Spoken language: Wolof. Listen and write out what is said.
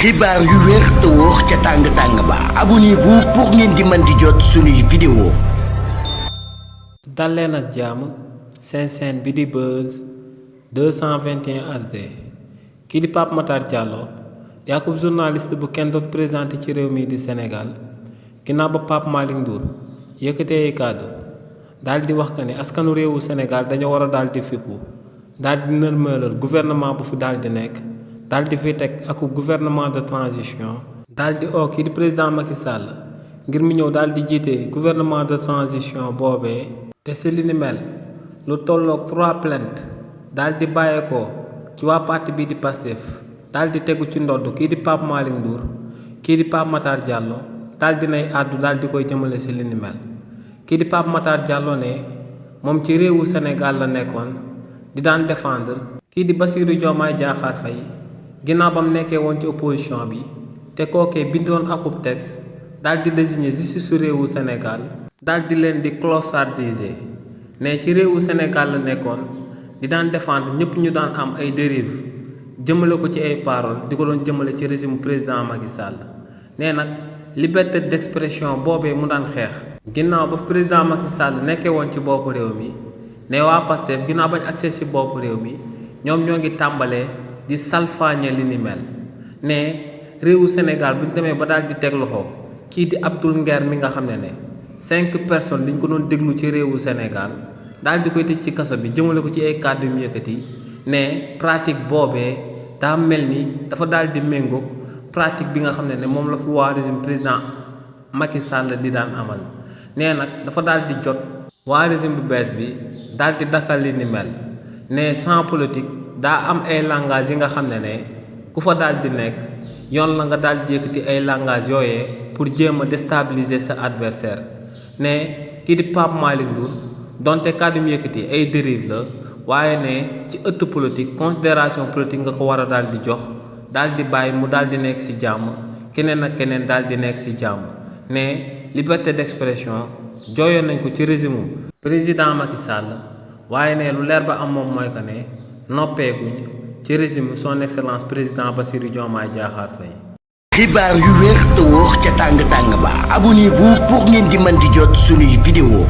xibaar yu wér te wóor ca tàng ba abonnez-vous pour ngeen di mën di jot suñuy vidéo. dal leen ak jàmm seen chaîne bi di Buzz 221 HD kii di Pape Matar Diallo yakub journaliste bu kenn doot présenté ci réew mi di Sénégal ginnaaw ba Pape Malick Ndour yëkkatee kàddu daal di wax que ne askanu réewu Sénégal dañoo war a daal di fippu daal di nërmeelal gouvernement bu fi daal di nekk daal di fi teg ak gouvernement de transition daal di oo kii di président Macky Sall ngir mu ñëw daal di jiite gouvernement de transition boobee te si li ni mel lu tolloog 3 plaintes daal di bàyyeekoo ci waa parti bii di Pastef daal di tegu ci ndodd kii di Pape Malick Ndour kii di Pape Matar Diallo daal di nay àddu daal di koy jëmale si li ni mel kii di Pape Matar Diallo ne moom ci réewu Sénégal la nekkoon di daan défendre kii di Bassirou Diomaye Diakhar Faye ginnaaw ba mu nekkee woon ci opposition bi te kookee bindoon akub texte daal di désigner justice su réewu Sénégal daal di leen di clochardisé ne ci réewu Sénégal la nekkoon di daan défendre ñëpp ñu daan am ay dérives jëmale ko ci ay paroles di ko doon jëmale ci régime président Macky Sall nee nag liberté d'expression boobee mu daan xeex ginnaaw ba président Macky Sall nekkee woon ci boppu réew mi ne waa Pastef ginnaaw bañ accès ci boppu réew mi ñoom ñoo ngi tàmbalee di salfaañe li ni mel ne réewu Sénégal bu ñu demee ba daal di teg loxo kii di Abdoul Nguer mi nga xam ne 5 personnes dañ ko doon déglu ci réewu Sénégal daal di koy tëj ci kaso bi jëmale ko ci ay kàddu yu yëkkati ne pratique boobee daa mel ni dafa daal di méngoog pratique bi nga xam ne moom la fi waa régime président Macky Sall di daan amal nee nag dafa daal di jot waa régime bu bees bi daal di dakkal li ni mel ne sans politique daa am ay langage yi nga xam ne ku fa daal di nekk yoon la nga daal di yëkkati ay langage yooyee pour jéem a déstabiliser sa adversaire ne kii di Pape Malick Ndour donte kàddu mu yëkkati ay dérive la waaye ne ci ëtt politique considération politique nga ko war a daal di jox daal di bàyyi mu daal di nekk ci jàmm keneen ak keneen daal di nekk ci jàmm ne liberté d'expression jooyoon nañ ko ci régime président Macky Sall waaye ne lu leer ba am moom mooy que ne noppeeguñ ci régime son excellence président Bassirou Diomaye Diakhar Faye. xibaar yu wér te wóor ca tàng ba abonnez-vous pour ngeen di mën di jot suñuy vidéo.